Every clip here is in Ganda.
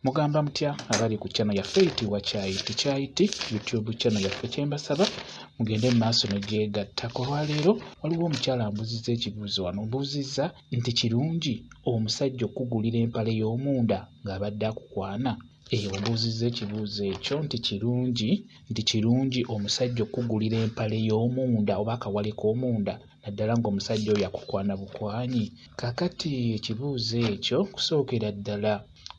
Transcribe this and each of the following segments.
Mugamba mutya abali ku channel yaffe eyitibwa Kyayiti Kyayiti YouTube channel yaffe? Kyembasaba mugende mu maaso n'ogyegattako. Olwaleero waliwo omukyala ambuuzizza ekibuuzo wano, mbuuzizza nti kirungi omusajja okukugulira empale y'omunda ng'abadde akukwana? Ombuuzizza ekibuuzo ekyo nti kirungi omusajja okukugulira empale y'omunda oba akawale k'omunda, naddala ng'omusajja oyo akukwana bukwanyi. Kaakati ekibuuzo ekyo kusookera ddala,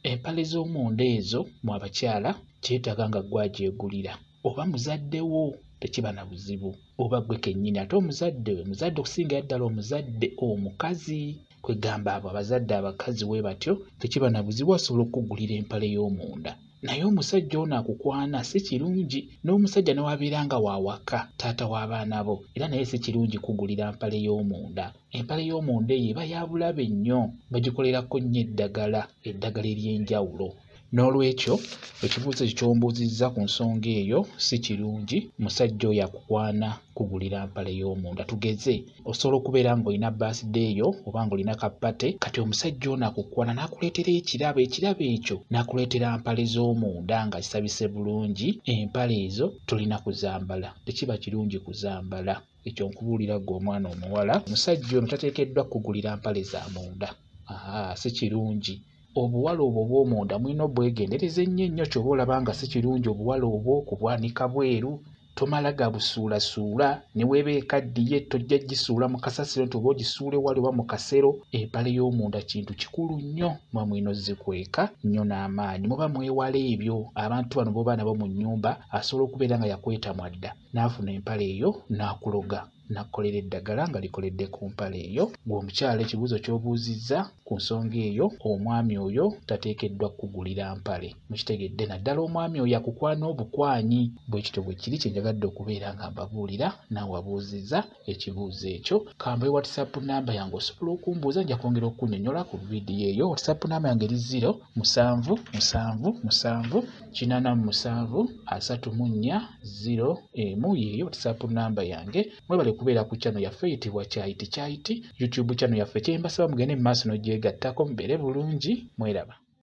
empale z'omunda ezo mu abakyala kyetaaga nga ggwe agyegulira oba muzadde wo, tekiba na buzibu, oba ggwe kennyini. Ate omuzadde we muzadde okusingira ddala omuzadde omukazi, kwegamba abo abazadde abakazi we batyo, tekiba na buzibu, asobola okukugulira empale y'omunda. Naye omusajja ono akukwana si kirungi, n'omusajja ne wabeera nga wawaka taata w'abaana bo, era naye si kirungi kugulira mpale y'omunda. Empale y'omunda eyo eba ya bulabe nnyo, bagikolerako nnyo eddagala, eddagala ery'enjawulo. N'olwekyo ekibuuzo ekyo ky'ombuuzizza ku nsonga eyo si kirungi musajja oyo akukwana kugulira mpale y'omunda. Tugeze osobola okubeera ng'olina birthday yo oba ng'olina ka party, kati omusajja ono akukwana n'akuleetera ekirabo, ekirabo ekyo n'akuleetera mpale z'omunda nga zisabise bulungi. Empale ezo tolina kuzambala, tekiba kirungi kuzambala. Ekyo nkubuulira ggwe omwana omuwala, omusajja ono tateekeddwa kugulira mpale za munda. Si kirungi. Obuwala obwo obw'omunda mulina obwegendereza ennyo ennyo, ky'oba olaba nga si kirungi obuwala obwo kubwanika bweru, tomala gabusuulasuula, ne weeba ekaddiye tojja gisuula mu kasasiro nti oba ogisuule wali oba mu kasero. Empale y'omunda kintu kikulu nnyo, muba mulina ozikweka nnyo n'amaanyi, muba mwewala ebyo. Abantu bano b'oba nabo mu nnyumba asobola okubeera nga yakwetamwa dda n'afuna empale eyo n'akuloga, n'akukolera eddagala nga likoledde ku mpale eyo. Ggwe omukyala ekibuuzo ky'obuuzizza ku nsonga eyo, omwami oyo tateekeddwa kukugulira mpale. Mukitegedde? Naddala omwami oyo akukwana obukwanyi. Bwe kityo bwe kiri, kye njagadde okubeera nga mbabuulira, naawe wabuuzizza ekibuuzo ekyo. Kambawe WhatsApp namba yange osobola okumbuuza, nja kwongera okunnyonnyola ku vidiyo eyo. WhatsApp namba yange eri 0 7 7 7 87 34 0 emu, yeeyo WhatsApp namba yange. Mwebale kubeera ku channel yaffe eyitibwa Kyayiti Kyayiti YouTube channel yaffe. Kyembasaba mugende mu maaso n'ogyegattako, mubeere bulungi, mweraba.